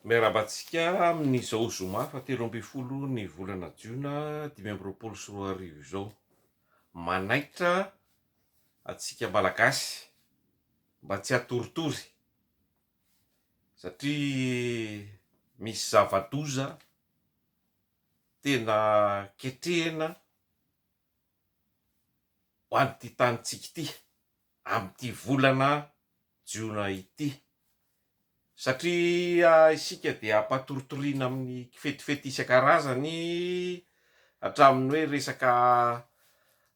Miarahaba antsika amin'izao zoma faha 13 ny volana jiona 2025 izao. Manaitra antsika Malagasy mba tsy hatoritory satria misy zava-doza tena ketrehina ho an'ity tanintsika ity amin'ity volana jiona ity. Satria isika dia ampatoritoriana amin'ny kifetifety isan-karazany hatramin'ny hoe resaka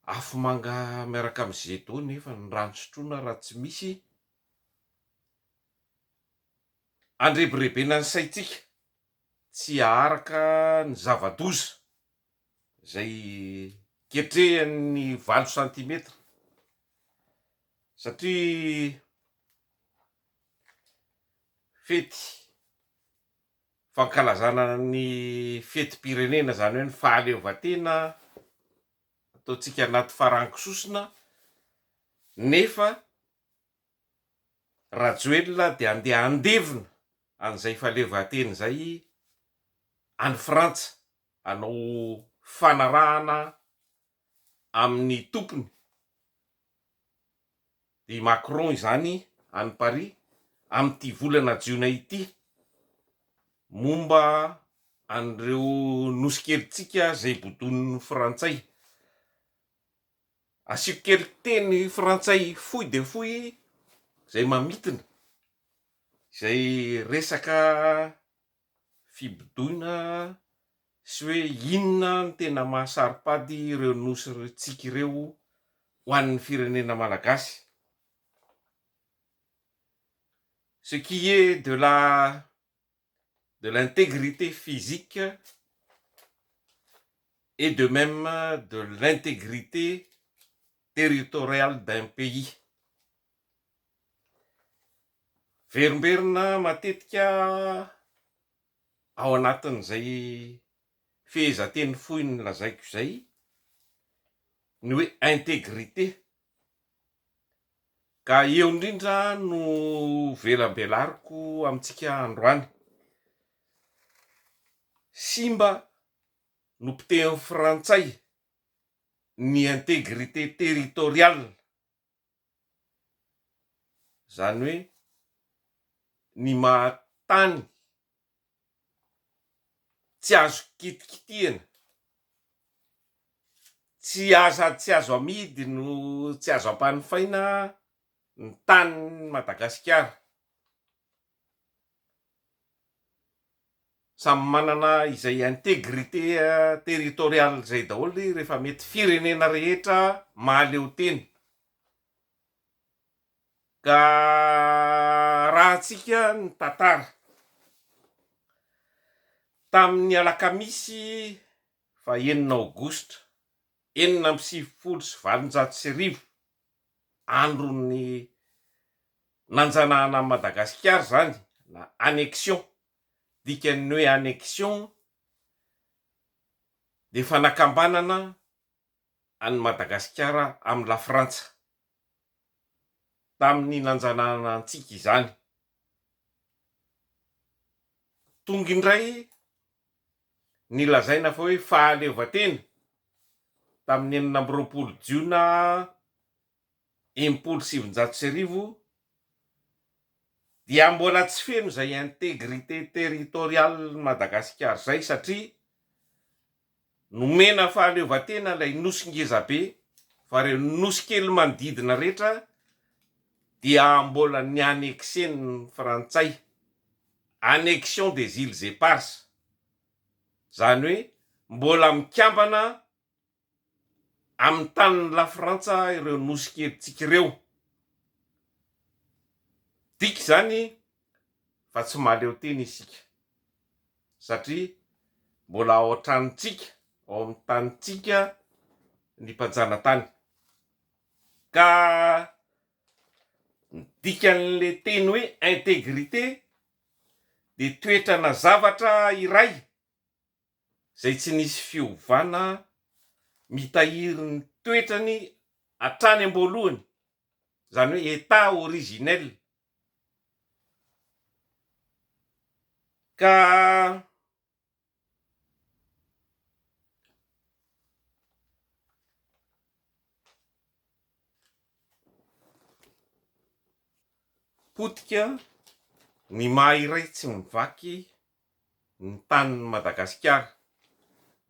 afomanga miaraka amin'ny jet d'eau nefa ny rano sotroina raha tsy misy andrebirebena ny saintsika tsy haharaka ny zava-doza izay ketrehan'ny valo santimetra satria fety fankalazana ny fetim-pirenena izany hoe ny fahaleovantena ataontsika anaty farango sosona nefa Rajoelina dia andeha handevina an'izay fahaleovantena izay any Frantsa hanao fanarahana amin'ny tompony dia i Macron izany any Paris amin'ity volana jiona ity momba an'ireo nosy kelintsika izay bodoin'ny frantsay. Asiako kely teny frantsay fohy dia fohy izay mamintina izay resaka fibodoina sy hoe inona no tena maha saro-pady ireo nosy tsika ireo ho an'ny firenena malagasy. Ce qui est de la de l'intégrité physique et de même de l'intégrité territoriale d'un pays. Verimberina matetika ao anatin'izay fehezanteny fohy nolazaiko izay ny hoe intégrité ka eo indrindra no velambelariko amintsika androany. Simba nopotehin'ny frantsay ny intégrité territoriale. Izany hoe ny maha tany tsy azo kitikitihina, tsy sady tsy azo amidy no tsy azo ampanofaina ny tanin'i Madagasikara. Samy manana izay intégrité territoriale izay daholo rehefa mety firenena rehetra mahaleo tena. Ka arahantsika ny tantara. Tamin'ny alakamisy fahenina aogositra 1896, andron'ny nanjanahana an'i Madagasikara izany na annexion, dikan'ny hoe annexion dia fanakambanana an'i Madagasikara amin'i Lafrantsa tamin'ny nanjanahana antsika izany. Tonga indray ny lazaina fa hoe fahaleovantena tamin'ny 26 jiona 1960 dia mbola tsy feno izay intégrité territoriale-n'i Madagasikara izay satria nomena fahaleovantena ilay nosy ngezabe fa ireo nosy kely manodidina rehetra dia mbola ni-annexer-n'ny frantsay, annexion des îles éparses, izany hoe mbola mikambana amin'ny tanin'i Lafrantsa ireo nosy kelintsika ireo. Midika izany fa tsy mahaleo tena isika satria mbola ao an-tranontsika, ao amin'ny tanintsika ny mpanjanatany. Ka ny dikan'ilay teny hoe intégrité dia toetrana zavatra iray izay tsy nisy fiovana mitahiry ny toetrany hatrany am-boalohany, izany hoe état originel. Ka potika ny maha iray tsy mivaky ny tanin'i Madagasikara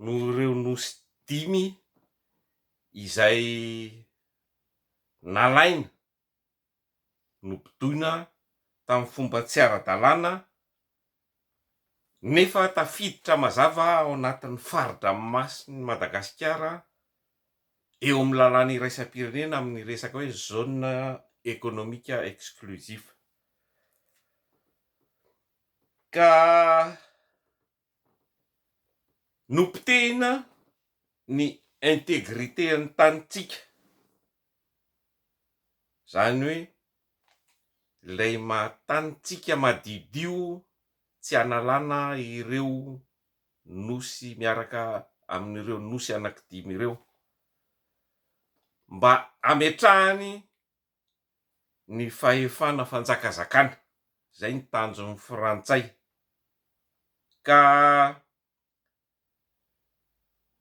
noho ireo nosy dimy izay nalaina nobodoina tamin'ny fomba tsy ara-dalàna nefa tafiditra mazava ao anatin'ny fari-dranomasin'i Madagasikara eo amin'ny lalàna iraisam-pirenena amin'ny resaka hoe zone économique exclusive. Ka nopotehina ny intégrité an'ny tanintsika, izany hoe ilay maha tanintsika madiodio tsy hanalana ireo nosy miaraka amin'ireo nosy anankidimy ireo, mba hametrahany ny fahefana fanjakazakana, izay ny tanjon'ny frantsay, ka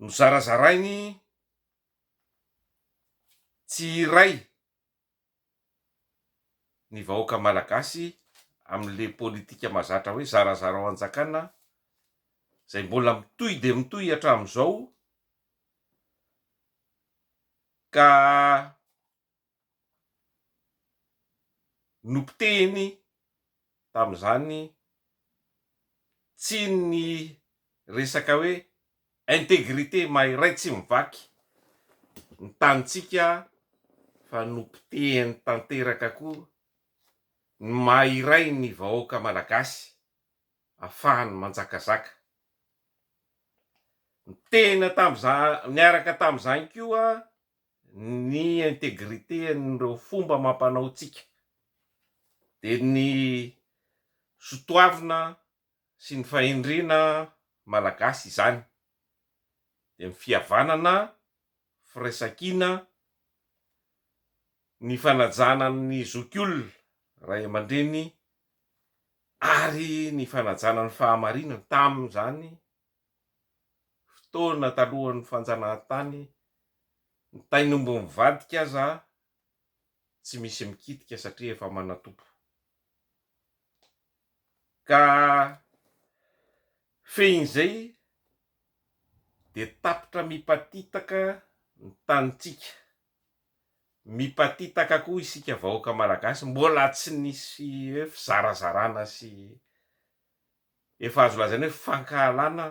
nozarazarainy tsy hiray ny vahoaka malagasy amin'ilay politika mahazatra hoe zarazarao hanjakana, izay mbola mitohy dia mitohy hatramin'izao, ka Nopotehiny tamin'izany tsy ny resaka hoe intégrité maha iray tsy mivaky ny tanintsika fa nopotehiny tanteraka koa ny maha iray ny vahoaka malagasy afahany manjakazaka. Notehina tamin'izany niaraka tamin'izany koa ny intégrité an'ireo fomba amam-panaontsika, dia ny sotoavina sy ny fahendrena malagasy izany, dia ny fihavanana, firaisankina, ny fanajana ny zokiolona, ray aman-dreny, ary ny fanajana ny fahamarinana tamin'izany fotoana talohan'ny fanjanahantany, ny tain'omby mivadika aza tsy misy mikitika satria efa manan-tompo. Ka fehin'izay dia tapitra mipatitaka ny tanintsika, mipatitaka koa isika vahoaka malagasy, mbola tsy nisy hoe fizarazarana sy Efa azo lazaina hoe fankahalana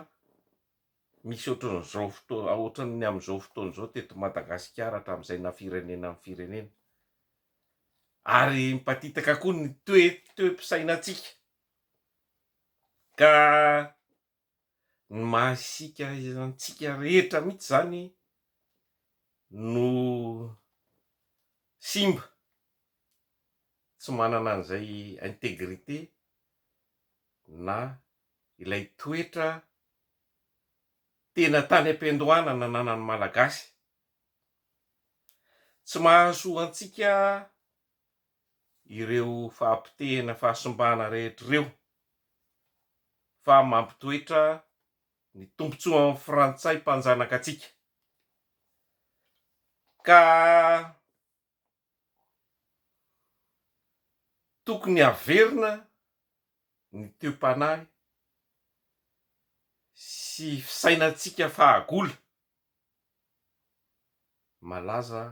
misy ohatran'izao fotoana, ohatran'ny amin'izao fotoana izao teto Madagasikara hatramin'izay na firenena amin'ny firenena. Ary mipatitaka koa ny toe, toe-pisainantsika. Ka ny maha isika antsika rehetra mihitsy izany no simba, tsy manana an'izay intégrité na ilay toetra tena tany am-piandohana nananan'ny Malagasy. Tsy mahasoa antsika ireo fahapotehina fahasimbana rehetra ireo fa mampitoetra ny tombontsoan'ny frantsay mpanjanaka antsika. Ka Tokony haverina ny toe-panahy sy fisainantsika fahagola malaza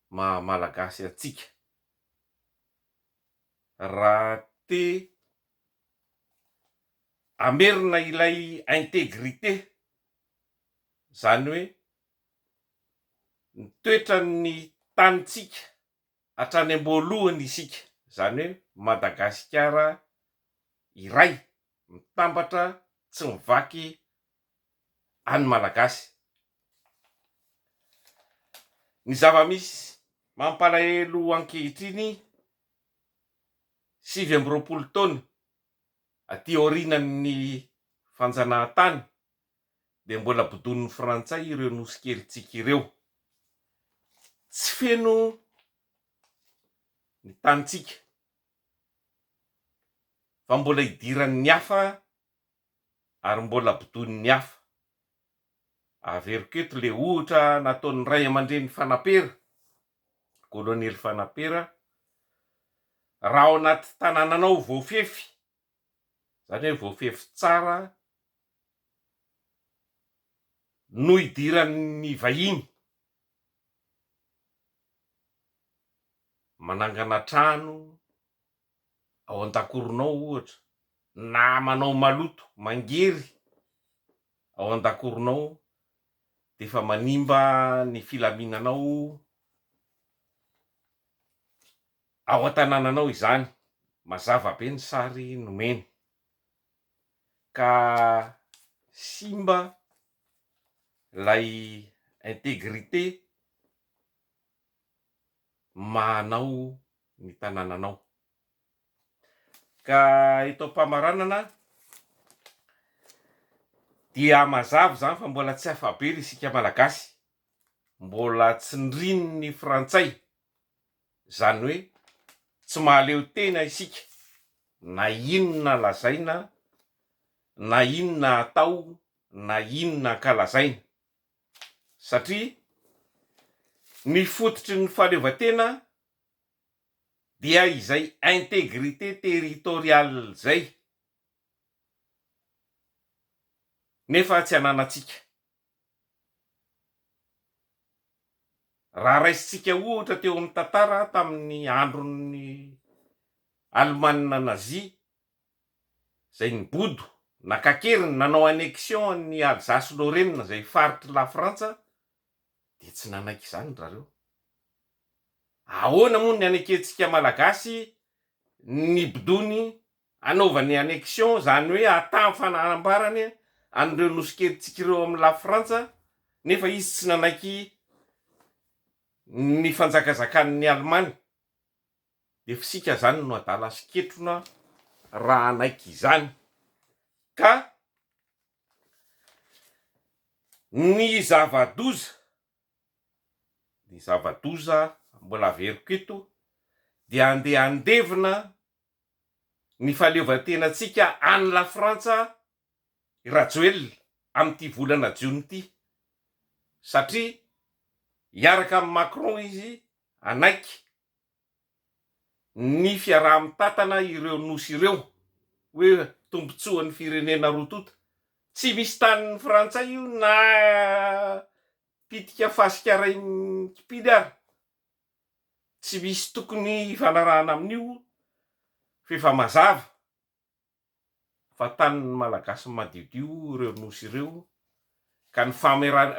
maha Malagasy antsika. Raha te hamerina ilay intégrité, izany hoe ny toetran'ny tanintsika hatrany am-boalohany isika, izany hoe Madagasikara iray mitambatra tsy mivaky an'ny Malagasy. Ny zava-misy mampalahelo ankehitriny, 29 taona aty aorianan'ny fanjanahantany dia mbola bodoin'ny frantsay ireo nosy kelintsika ireo. Tsy feno ny tanintsika. Fa mbola idiran'ny hafa ary mbola bodoin'ny hafa. Averiko eto le ohatra nataon'ny ray aman-dreny Fanapera, Kolonely Fanapera, raha ao anaty tanànanao voafefy, zany hoe voafefy tsara no idiran'ny vahiny, manangana trano ao an-dakoronao ohatra, na manao maloto, mangery ao an-dakoronao dia efa manimba ny filaminanao ao an-tanànanao izany. Mazava be ny sary nomeny. Ka simba ilay intégrité maha anao ny tanànanao. Ka eto am-pamaranana dia mazava izany fa mbola tsy afa-bela isika Malagasy, mbola tsindrin'ny Frantsay, izany hoe tsy mahaleo tena isika na inona lazaina na inona atao na inona ankalazaina. Satria ny fototry ny fahaleovantena dia izay intégrité territoriale izay nefa tsy ananantsika. Raha raisintsika ohatra teo amin'ny tantara tamin'ny andron'ny Alemana Nazi izay nibodo, naka an-keriny, nanao annexion an'i Alsace Lorraine izay faritr'i Lafrantsa dia tsy nanaiky izany ry zareo. Ahoana moa ny hanekentsika Malagasy ny bidony hanaovany annexion, izany hoe hatany fanambarany an'ireo nosy kelintsika ireo amin'i Lafrantsa nefa izy tsy nanaiky ny fanjakazakan'ny Alemana. Dia f'isika izany no adala sy ketrona raha hanaiky izany. Ka ny zava-doza, ny zava-doza mbola averiko eto dia andeha handevina ny fahaleovantenantsika any Lafrantsa i Rajoelina amin'ity volana jiona ity satria hiaraka amin'i Macron izy hanaiky ny fiaraha-mitantana ireo nosy ireo hoe tombontsoan'ny firenena roa tonta. Tsy misy tanin'ny frantsay io na pitika fasika ray kipily ary. Tsy misy tokony hifanarahana amin'io f'efa mazava. fa tanin'ny Malagasy madiodio ireo nosy ireo ka ny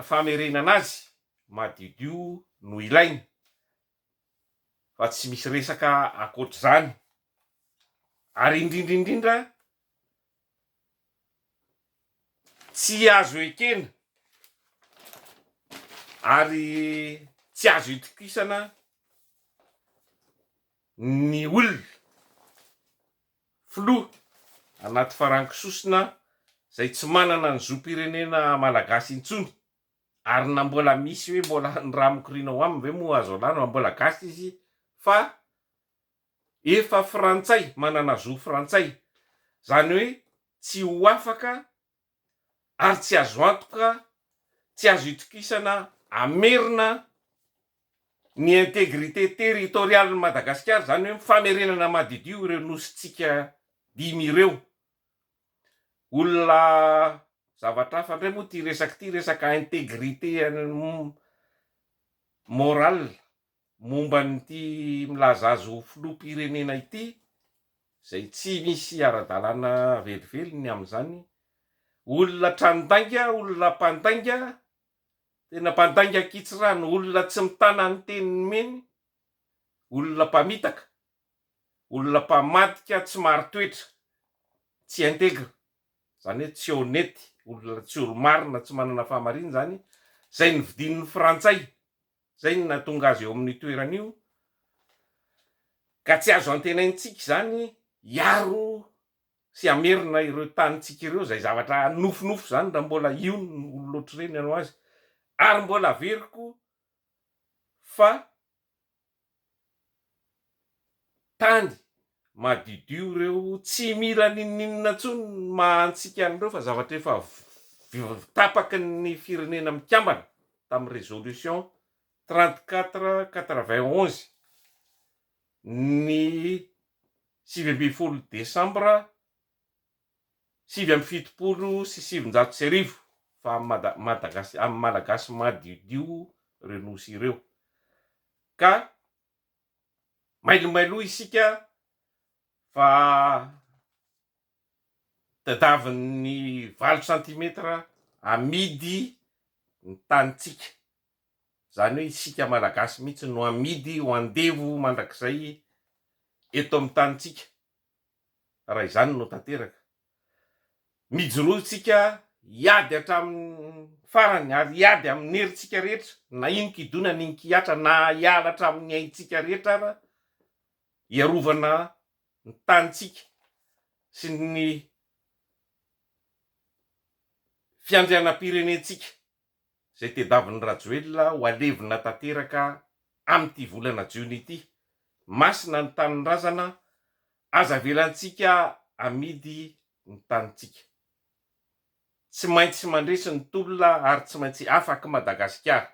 famerenana azy madiodio no ilaina fa tsy misy resaka ankoatr'izany ary indrindra indrindra tsy azo ekena ary tsy azo itokisana ny olona Filoha anaty farango sosona izay tsy manana ny zom-pirenena malagasy intsony ary na mbola misy hoe mbola ny rà mikoriana ao aminy ve moa azo alana fa mbola gasy izy fa efa frantsay manana zo frantsay zany hoe tsy ho afaka ary tsy azo antoka, tsy azo itokisana hamerina ny intégrité territoriale-n'i Madagasikara, izany hoe famerenana madiodio ireo nosintsika dimy ireo. Olona zavatra hafa indray moa ity resaka ity, resaka intégrité morale momba an'ity milaza azy ho filoham-pirenena ity, izay tsy misy ara-dalàna velively ny amin'izany, olona tranon-dainga, olona mpandainga, tena mpandainga ankitsirano, olona tsy mitana ny teny nomeny, olona mpamitaka, olona mpamadika tsy marin-toetra, tsy integre, izany hoe tsy honnête, olona tsy olo-marina, tsy manana fahamarinana izany, izay novidian'ny frantsay. Zay no nahatonga azy eo amin'io toerana io, ka tsy azo antenaintsika izany hiaro sy hamerina ireo tanintsika ireo, izay zavatra nofinofy izany raha mbola io ny olona ohatr'ireny hanao azy. Ary mbola averiko fa tany. Madiodio ireo, tsy mila n'inon'inona intsony ny maha antsika an'ireo fa zavatra efa tapaky ny firenena mikambana tamin'ny résolution 34 91 ny 19 desambra 1979 fa amin'ny amin'ny Malagasy madiodio ireo nosy ireo ka Mailomailoa isika fa tadavin'ny valo santimetra amidy ny tanintsika. Izany hoe isika Malagasy mihitsy no amidy ho andevo mandrakizay eto amin'ny tanintsika. Raha izany no tanteraka. Mijoroa isika hiady hatramin'ny farany ary hiady amin'ny herintsika rehetra, na inon-kidona na inon-kihatra, na hiala hatramin'ny aintsika rehetra ara, hiarovana ny tanintsika sy ny fiandrianam-pirenentsika. izay tediavin'i Rajoelina ho alevina tanteraka amin'ity volana jiona ity. Masina ny tanindrazana, aza avelantsika amidy ny tanintsika. Tsy maintsy mandresy ny tolona ary tsy maintsy afak'i Madagasikara.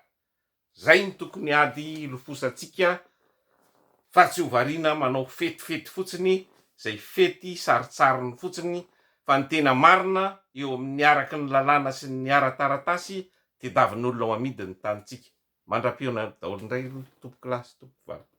Zay no tokony ady hilofosantsika fa tsy ho variana manao fetifety fotsiny zay fety sarintsariny fotsiny fa ny tena marina eo amin'ny araky ny lalàna sy ny ara-taratasy tedavin'olona ho amidy ny tanintsika. Mandra-pihaona daholo indray tompokolahy sy tompokovavy.